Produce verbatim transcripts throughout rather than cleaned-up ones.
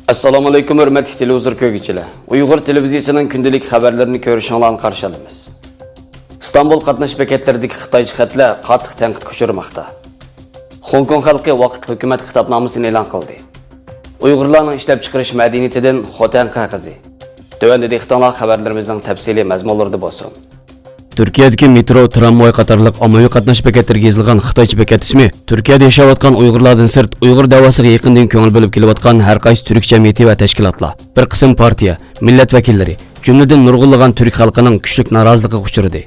ئەسسالامۇئەلەيكۇم، ھۆرمەتلىك تېلېۋىزور كۆرگۈچىلەر. ئۇيغۇر تېلېۋىزىيىسىنىڭ كۈندىلىك خەۋەرلىرىنى كۆرۈشۈڭلارنى قارشى ئالىمىز. ئىستانبۇل قاتناش بېكەتلىرىدىكى خىتايچە خەتلەر قاتتىق تەنقىدكە ئۇچرىماقتا. خوڭكوڭ خەلقى ۋاقىتلىق ھۆكۈمەت خىتابنامىسىنى ئېلان قىلدى. ئۇيغۇرلارنىڭ ئىشلەپچىقىرىش مەدەنىيىتىدىن خوتەن قەغىزى. تۆۋەندە دىققىتىڭلار خەۋەرلىرىمىزنىڭ تەپسىلىي مەزمۇنلىرىدا بولسۇن. تۈركىيەدىكى مېترو، ترامۋاي قاتارلىق ئاممىۋى قاتناش بېكەتلىرىگە يېزىلغان خىتايچە بېكەت ئىسمى تۈركىيەدە ياشاۋاتقان ئۇيغۇرلاردىن سىرت، ئۇيغۇر دەۋاسىغا يېقىندىن كۆڭۈل بۆلۈپ كېلىۋاتقان ھەر قايسى تۈرك جەمئىيىتى ۋە تەشكىلاتلار، بىر قىسىم پارتىيە، مىللەت ۋەكىللىرى، جۈملىدىن نۇرغۇنلىغان تۈرك خەلقىنىڭ كۈچلۈك نارازىلىقىغا ئۇچرىدى.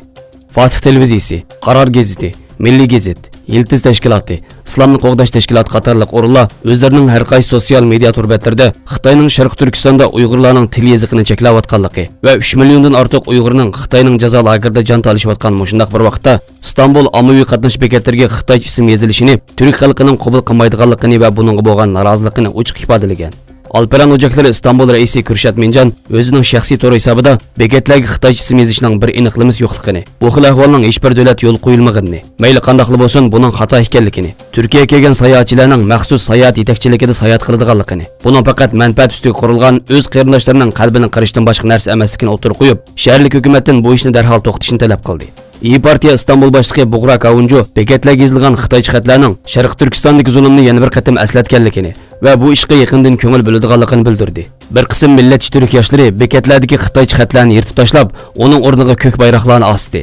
فاتىھ تېلېۋىزىيىسى، قارار گېزىتى، مىللىي گېزىت، يىلتىز تەشكىلاتى، ئىسلامنى قوغداش تەشكىلاتى قاتارلىق ئورۇنلار ئۆزلىرىنىڭ ھەر قايسى سوتسىيال مېدىيا تور بەتلىرىدە خىتاينىڭ شەرقىي تۈركىستاندا ئۇيغۇرلارنىڭ تىل يېزىقىنى چەكلەۋاتقانلىقى ۋە ئۈچ مىليوندىن ئارتۇق ئۇيغۇرنىڭ خىتاينىڭ جازا لاگېرىدا جان تالىشىۋاتقان مۇشۇنداق بىر ۋاقىتتا، ئىستانبۇل ئاممىۋى قاتناش بېكەتلىرىگە خىتايچە ئىسىم يېزىلىشىنى تۈرك خەلقىنىڭ قوبۇل قىلمايدىغانلىقىنى ۋە بۇنىڭغا بولغان نارازىلىقىنى ئوچۇق ئىپادىلىگەن. ئالپەرەن ئوچاقلىرى ئىستانبۇل رەئىسى كۈرشات مىنجان ئۆزىنىڭ شەخسىي تور ھېسابىدا بېكەتلەرگە خىتايچە ئىسىم يېزىشنىڭ بىر ئېنىقلىمىسى يوقلۇقىنى، بۇ خىل ئەھۋالنىڭ ھېچبىر دۆلەت يول قويۇلمىغىنىنى، مەيلى قانداقلا بولسۇن، بۇنىڭ خاتا ئىكەنلىكىنى، تۈركىيەگە كەلگەن ساياھەتچىلەرنىڭ مەخسۇس ساياھەت يېتەكچىلىكىدە ساياھەت قىلىدىغانلىقىنى، بۇنىڭ پەقەت مەنپەئەت ئۈستىگە قۇرۇلغان، ئۆز قېرىنداشلىرىنىڭ قەلبىنى قىرىشتىن باشقا نەرسە ئەمەسلىكىنى ئوتتۇرىغا قويۇپ، شەھەرلىك ھۆكۈمەتتىن بۇ ئىشنى دەرھال توختىتىشنى تەلەپ قىلدى. ئىيى پارتىيە ئىستانبۇل باشلىقى بۇغرا كاۋۇنجۇ بېكەتلەرگە يېزىلغان خىتايچە خەتلەرنىڭ شەرقىي تۈركىستاندىكى زۇلۇمنى يەنە بىر قېتىم ئەسلەتكەنلىكىنى ۋە بۇ ئىشقا يېقىندىن كۆڭۈل بۆلىدىغانلىقىنى بىلدۈردى. بىر قىسىم مىللەتچى تۈرك ياشلىرى بېكەتلەردىكى خىتايچە خەتلەرنى يىرتىپ تاشلاپ، ئۇنىڭ ئورنىغا كۆك بايراقلارنى ئاستى.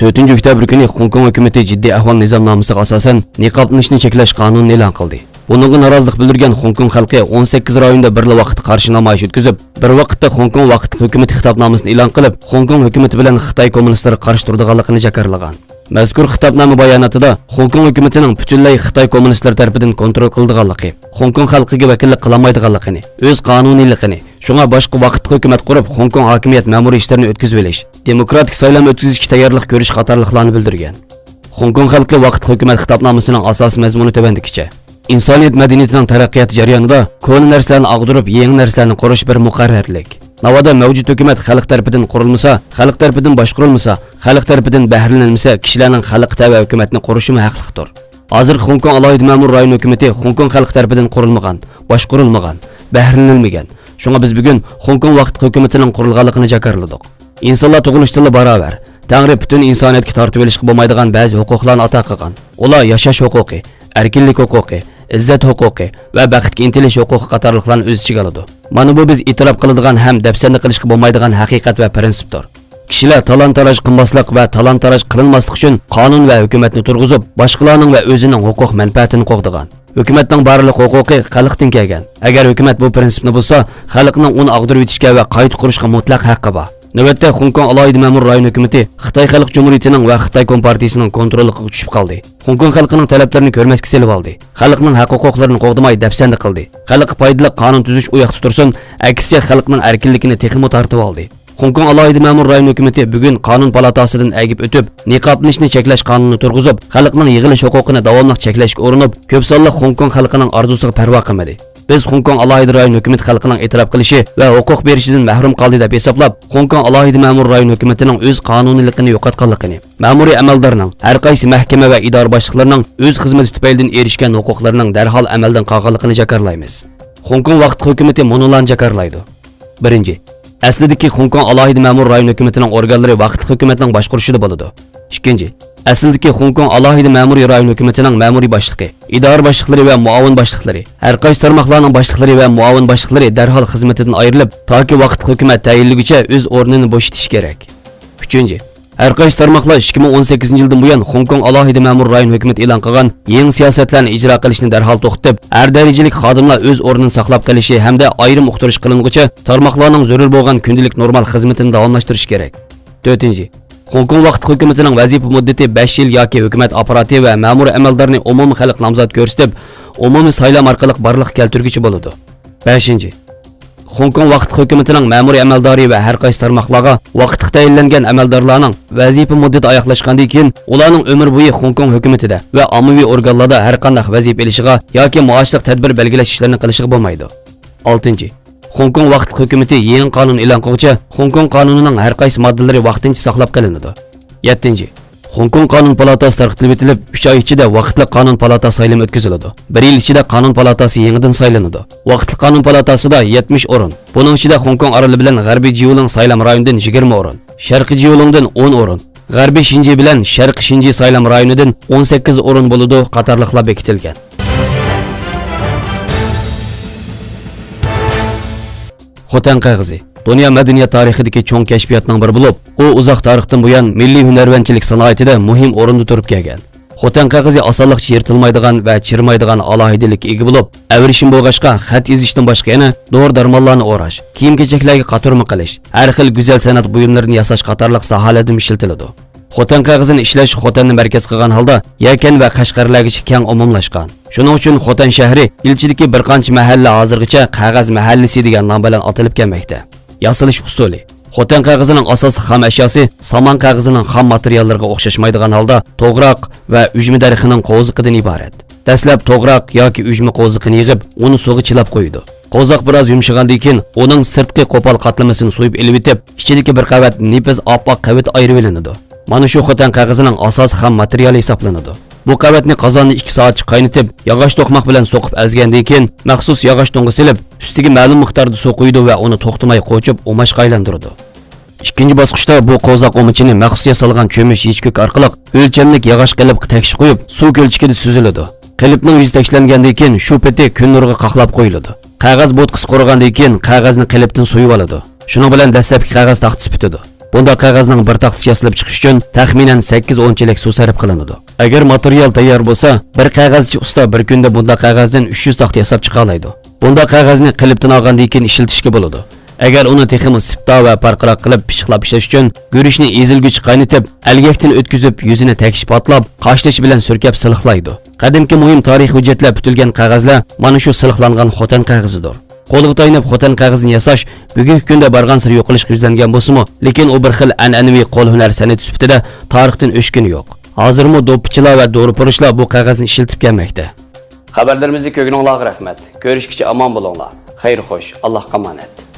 تۆتىنچى ئۆكتەبىر كۈنى خوڭكوڭ ھۆكۈمىتى جىددىي ئەھۋال نىزامنامىسىغا ئاساسەن نىقابلىنىشنى چەكلەش قانۇنىنى ئېلان قىلدى. بۇنىڭغا نارازىلىق بىلدۈرگەن خوڭكوڭ خەلقى ئون سەككىز رايوندا بىرلا ۋاقىتتا قارشى نامايىش ئۆتكۈزۈپ، بىر ۋاقىتتا خوڭكوڭ ۋاقىتلىق ھۆكۈمىتى خىتابنامىسىنى ئېلان قىلىپ، خوڭكوڭ ھۆكۈمىتى بىلەن خىتاي كوممۇنىستلىرىغا قارشى تۇرىدىغانلىقىنى جاكارلىغان. مەزكۇر خىتابنامە باياناتىدا خوڭكوڭ ھۆكۈمىتىنىڭ پۈتۈنلەي خىتاي كوممۇنىستلىرى تەرىپىدىن كونترول قىلىدىغانلىقى، خوڭكوڭ خەلقىگە ۋەكىللىك قىلالمايدىغانلىقىنى، ئۆز قانۇنىيلىقىنى، شۇڭا باشقا ۋاقىتلىق ھۆكۈمەت قۇرۇپ، خوڭكوڭ ھاكىمىيەت مەمۇرىي ئىشلىرىنى ئۆتكۈزۈۋېلىش، دېموكراتىك سايلام ئۆتكۈزۈشكە تەييارلىق كۆرۈش قاتارلىقلارنى بىلدۈرگەن. خوڭكوڭ خەلقى ۋاقىتلىق ھۆكۈمەت خىتابنامىسىنىڭ ئاساسىي مەزمۇنى تۆۋەندىكىچە. ئىنسانىيەت مەدەنىيىتىنىڭ تەرەققىياتى جەريانىدا كونا نەرسىلەرنى ئاغدۇرۇپ، يېڭى نەرسىلەرنى قۇرۇش بىر مۇقەررەرلىك. ناۋادا مەۋجۇت ھۆكۈمەت خەلق تەرىپىدىن قۇرۇلمىسا، خەلق تەرىپىدىن باشقۇرۇلمىسا، خەلق تەرىپىدىن بەھرىلەنمىسە، كىشىلەرنىڭ خەلققە تەۋە ھۆكۈمەتنى قۇرۇشىمۇ ھەقلىقتۇر. ھازىر خوڭكوڭ ئالاھىدە مەمۇرىي رايون ھۆكۈمىتى خوڭكوڭ خەلقى تەرىپىدىن قۇرۇلمىغان، باشقۇرۇلمىغان، بەھرىلىنىلمىگەن. شۇڭا بىز بۈگۈن خوڭكوڭ ۋاقىتلىق ھۆكۈمىتىنىڭ قۇرۇلغانلىقىنى جاكارلىدۇق. ئىنسانلار تۇغۇلۇشتىنلا باراۋەر. تەڭرى پۈتۈن ئىنسانىيەتكە تارتىۋېلىشقا بولمايدىغان بەزى ھوقۇقلارنى ئاتا قىلغان. ئۇلار ياشاش ھوقۇقى، ئەركىنلىك ھوقۇقى، ئىززەت ھوقۇقى ۋە بەختكە ئىنتىلىش ھوقۇقى قاتارلىقلارنى ئۆز ئىچىگە ئالىدۇ. مانا بۇ بىز ئېتىراپ قىلىدىغان ھەم دەپسەندە قىلىشقا بولمايدىغان ھەقىقەت ۋە پىرىنسىپتۇر. كىشىلەر تالان-تاراج قىلماسلىق ۋە تالان-تاراج قىلىنماسلىق ئۈچۈن قانۇن ۋە ھۆكۈمەتنى تۇرغۇزۇپ، باشقىلارنىڭ ۋە ئۆزىنىڭ ھوقۇق مەنپەئەتىنى قوغدىغان. ھۆكۈمەتنىڭ بارلىق ھوقۇقى خەلقتىن كەلگەن. ئەگەر ھۆكۈمەت بۇ پىرىنسىپنى بۇزسا، خەلقنىڭ ئۇنى ئاغدۇرۇۋېتىشكە ۋە قايتا قۇرۇشقا مۇتلەق ھەققى بار. نۆۋەتتە، خوڭكوڭ ئالاھىدە مەمۇرىي رايون ھۆكۈمىتى خىتاي خەلق جۇمھۇرىيىتىنىڭ ۋە خىتاي كومپارتىيىسىنىڭ كونتروللۇقىغا چۈشۈپ قالدى. خوڭكوڭ خەلقىنىڭ تەلەپلىرىنى كۆرمەسكە سېلىۋالدى. خەلقنىڭ ھەق-ھوقۇقلىرىنى قوغدىماي، دەپسەندە قىلدى. خەلققە پايدىلىق قانۇن تۈزۈش ئۇ ياقتا تۇرسۇن، ئەكسىچە خەلقنىڭ ئەركىنلىكىنى تېخىمۇ تارتىۋالدى. خوڭكوڭ ئالاھىدە مەمۇرىي رايون ھۆكۈمىتى بۈگۈن قانۇن پالاتاسىدىن ئەگىپ ئۆتۈپ، نىقابلىنىشنى چەكلەش قانۇنىنى تۇرغۇزۇپ، خەلقنىڭ يىغىلىش ھوقۇقىنى داۋاملىق چەكلەشكە ئۇرۇنۇپ، كۆپ سانلىق خوڭكوڭ خەلقىنىڭ ئارزۇسىغا پەرۋا قىلمىدى. بىز خوڭكوڭ ئالاھىدە رايون ھۆكۈمىتى خەلقنىڭ ئېتىراپ قىلىشى ۋە ھوقۇق بېرىشىدىن مەھرۇم قالدى دەپ ھېسابلاپ، خوڭكوڭ ئالاھىدە مەمۇرىي رايون ھۆكۈمىتىنىڭ ئۆز قانۇنىيلىقىنى يوقاتقانلىقىنى، مەمۇرىي ئەمەلدارنىڭ، ھەر قايسى مەھكىمە ۋە ئىدارە باشلىقلىرىنىڭ ئۆز خىزمىتى تۈپەيلىدىن ئېرىشكەن ھوقۇقلىرىنىڭ دەرھال ئەمەلدىن قالغانلىقىنى جاكارلايمىز. خوڭكوڭ ۋاقىتلىق ھۆكۈمىتى مۇنۇلارنى جاكارلايدۇ. بىرىنچى، ئەسلىدىكى خوڭكوڭ ئالاھىدە مەمۇرىي رايون ھۆكۈمىتىنىڭ ئورگانلىرى ۋاقىتلىق ھۆكۈمەتنىڭ باشقۇرۇشىدا بولىدۇ. ئىككىنچى، ئەسلىدىكى خوڭكوڭ ئالاھىدە مەمۇرىي رايون ھۆكۈمىتىنىڭ مەمۇرىي باشلىقى، ئىدارە باشلىقلىرى ۋە مۇئاۋىن باشلىقلىرى، ھەر قايسى تارماقلارنىڭ باشلىقلىرى ۋە مۇئاۋىن باشلىقلىرى دەرھال خىزمىتىدىن ئايرىلىپ، تاكى ۋاقىتلىق ھۆكۈمەت تەيىنلىگۈچە ئۆز ئورنىنى بوشىتىشى كېرەك. ئۈچىنچى، ھەر قايسى تارماقلار ئىككى مىڭ ئون سەككىزىنچى يىلدىن بۇيان خوڭكوڭ ئالاھىدە مەمۇرىي رايون ھۆكۈمىتى ئېلان قىلغان يېڭى سىياسەتلەرنى ئىجرا قىلىشنى دەرھال توختىتىپ، ھەر دەرىجىلىك خادىملار ئۆز ئورنىنى ساقلاپ قېلىشى ھەمدە ئايرىم ئۇقتۇرۇش قىلىنغۇچە تارماقلارنىڭ زۆرۈر بولغان كۈندىلىك نورمال خىزمىتىنى داۋاملاشتۇرۇشى كېرەك. تۆتىنچى، خوڭكوڭ ۋاقىتلىق ھۆكۈمىتىنىڭ ۋەزىپە مۇددىتى بەش يىل ياكى ھۆكۈمەت ئاپپاراتى ۋە مەمۇرىي ئەمەلدارنى ئومۇمىي خەلق نامزات كۆرسىتىپ، ئومۇمىي سايلام ئارقىلىق بارلىققا كەلتۈرگۈچى بولىدۇ. بەشىنچى، خوڭكوڭ ۋاقىتلىق ھۆكۈمىتىنىڭ مەمۇرىي ئەمەلدارى ۋە ھەر قايسى تارماقلارغا ۋاقىتلىق تەيىنلەنگەن ئەمەلدارلارنىڭ ۋەزىپە مۇددىتى ئاياغلاشقاندىن كېيىن، ئۇلارنىڭ ئۆمۈر بويى خوڭكوڭ ھۆكۈمىتىدە ۋە ئاممىۋى ئورگانلاردا ھەرقانداق ۋەزىپە ئېلىشىغا ياكى مائاشلىق تەدبىر بەلگىلەش ئىشلىرىنى قىلىشىغا بولمايدۇ. ئالتىنچى، خوڭكوڭ ۋاقىتلىق ھۆكۈمىتى يېڭى قانۇن ئېلان قىلغۇچە، خوڭكوڭ قانۇنىنىڭ ھەر قايسى ماددىلىرى ۋاقتىنچە ساقلاپ قېلىنىدۇ. يەتتىنچى، خوڭكوڭ قانۇن پالاتاسى تارقىتىلىۋېتىلىپ، ئۈچ ئاي ئىچىدە ۋاقىتلىق قانۇن پالاتا سايلىمى ئۆتكۈزۈلىدۇ. بىر يىل ئىچىدە قانۇن پالاتاسى يېڭىدىن سايلىنىدۇ. ۋاقىتلىق قانۇن پالاتاسىدا يەتمىش ئورۇن، بۇنىڭ ئىچىدە خوڭكوڭ ئارىلى بىلەن غەربىي جيۇلىڭ سايلام رايونىدىن يىگىرمە ئورۇن، شەرقىي جيۇلىڭدىن ئون ئورۇن، غەربىي شىنجى بىلەن شەرقىي شىنجى سايلام رايونىدىن ئون سەككىز ئورۇن بولىدۇ قاتارلىقلار بېكىتىلگەن. خوتەن قەغىزى دۇنيا مەدەنىيەت تارىخىدىكى چوڭ كەشپىياتنىڭ بىرى بولۇپ، ئۇ ئۇزاق تارىختىن بۇيان مىللىي ھۈنەرۋەنچىلىك سانائىتىدە مۇھىم ئورۇندا تۇرۇپ كەلگەن. خوتەن قەغىزى ئاسانلىقچە يىرتىلمايدىغان ۋە چىرىمايدىغان ئالاھىدىلىككە ئىگە بولۇپ، ئەۋرىشىم بولغاچقا، خەت يېزىشتىن باشقا يەنە دورا-دەرمانلارنى ئوراش، كىيىم-كېچەكلەرگە قاتۇرما قىلىش، ھەر خىل گۈزەل سەنئەت بۇيۇملىرىنى ياساش قاتارلىق ساھەلەردىمۇ ئىشلىتىلىدۇ. خوتەن قەغىزىنى ئىشلەش خوتەننى مەركەز قىلغان ھالدا يەكەن ۋە قەشقەرلەرگىچە كەڭ ئومۇملاشقان. شۇنىڭ ئۈچۈن خوتەن شەھىرى ئىلچىدىكى بىر قانچە مەھەللە ھازىرغىچە قەغەز مەھەللىسى دېگەن نام بىلەن ئاتىلىپ كەلمەكتە. ياسىلىش ئۇسۇلى. خوتەن قەغىزىنىڭ ئاساسلىق خام ئەشياسى سامان قەغىزىنىڭ خام ماتېرىياللىرىغا ئوخشاشمايدىغان ھالدا توغراق ۋە ئۈجمە دەرىخىنىڭ قوۋزىقىدىن ئىبارەت. دەسلەپ توغراق ياكى ئۈجمە قوۋزىقىنى يىغىپ، ئۇنى سۇغا چىلاپ قويىدۇ. قوۋزاق بىراز يۇمشىغاندىن كېيىن، ئۇنىڭ سىرتقى قوپال قاتلىمىسىنى سويۇپ ئېلىۋېتىپ، ئىچىدىكى بىر قەۋەت نېپىز ئاپئاق قەۋىتى ئايرىۋېلىنىدۇ. مانا شۇ خوتەن قەغىزىنىڭ ئاساسىي خام ماتېرىيالى ھېسابلىنىدۇ. بۇ قەۋەتنى قازاندا ئىككى سائەتچە قاينىتىپ، ياغاچ توقماق بىلەن سوقۇپ ئەزگەندىن كېيىن، مەخسۇس ياغاچ تۇڭغا سېلىپ، ئۈستىگە مەلۇم مىقداردا سۇ قۇيىدۇ ۋە ئۇنى توختىماي قوچۇپ، ئۇماچقا ئايلاندۇرىدۇ. ئىككىنچى باسقۇچتا بۇ قوۋزاق ئۇمىچىنى مەخسۇس ياسالغان چۆمۈچ يېچكۆك ئارقىلىق ئۆلچەملىك ياغاچ قېلىپقا تەكشى قويۇپ، سۇ كۆلچىكىدە سۈزۈلىدۇ. قېلىپنىڭ يۈزى تەكشىلەنگەندىن كېيىن، شۇ پېتى كۈن نۇرىغا قاقلاپ قويۇلىدۇ. قەغەز بوتقىسى قۇرۇغاندىن كېيىن، قەغەزنى قېلىپتىن سويۇۋالىدۇ. شۇنىڭ بىلەن دەسلەپكى قەغەز تاختىسى پۈتىدۇ. بۇنداق قەغەزنىڭ بىر تاختىسى ياسىلىپ چىقىش ئۈچۈن تەخمىنەن سەككىز ئون چېلەك سۇ سەرپ قىلىنىدۇ. ئەگەر ماتېرىيال تەييار بولسا، بىر قەغەزچى ئۇستا بىر كۈندە بۇنداق قەغەزدىن ئۈچ يۈز تاختا ياساپ چىقالايدۇ. بۇنداق قەغەزنى قېلىپتىن ئالغاندىن كېيىن ئىشلىتىشكە بولىدۇ. ئەگەر ئۇنى تېخىمۇ سىپتا ۋە پارقىراق قىلىپ پىششىقلاپ ئىشلەش ئۈچۈن، گۈرۈچنى ئېزىلگۈچە قاينىتىپ، ئەلگەكتىن ئۆتكۈزۈپ، يۈزىنى تەكشى پاتلاپ، قاشتېشى بىلەن سۈركەپ سىلىقلايدۇ. قەدىمكى مۇھىم تارىخىي ھۆججەتلەر پۈتۈلگەن قەغەزلەر مانا شۇ سىلىقلانغان خوتەن قەغىزىدۇر. قولغا تايىنىپ خوتەن قەغىزىنى ياساش بۈگۈنكى كۈندە بارغانسېرى يوقىلىشقا يۈزلەنگەن بولسىمۇ، لېكىن ئۇ بىر خىل ئەنئەنىۋى قول ھۈنەر سەنئىتى سۈپىتىدە تارىختىن ئۆچكىنى يوق. ھازىرمۇ دوپپىچىلار ۋە دورىپۇرۇشلار بۇ قەغەزنى ئىشلىتىپ كەلمەكتە. خەۋەرلىرىمىزنى كۆرگىنىڭلارغا رەھمەت. كۆرۈشكىچە ئامان بولۇڭلار. خەير خوش. ئاللاھقا ئامانەت.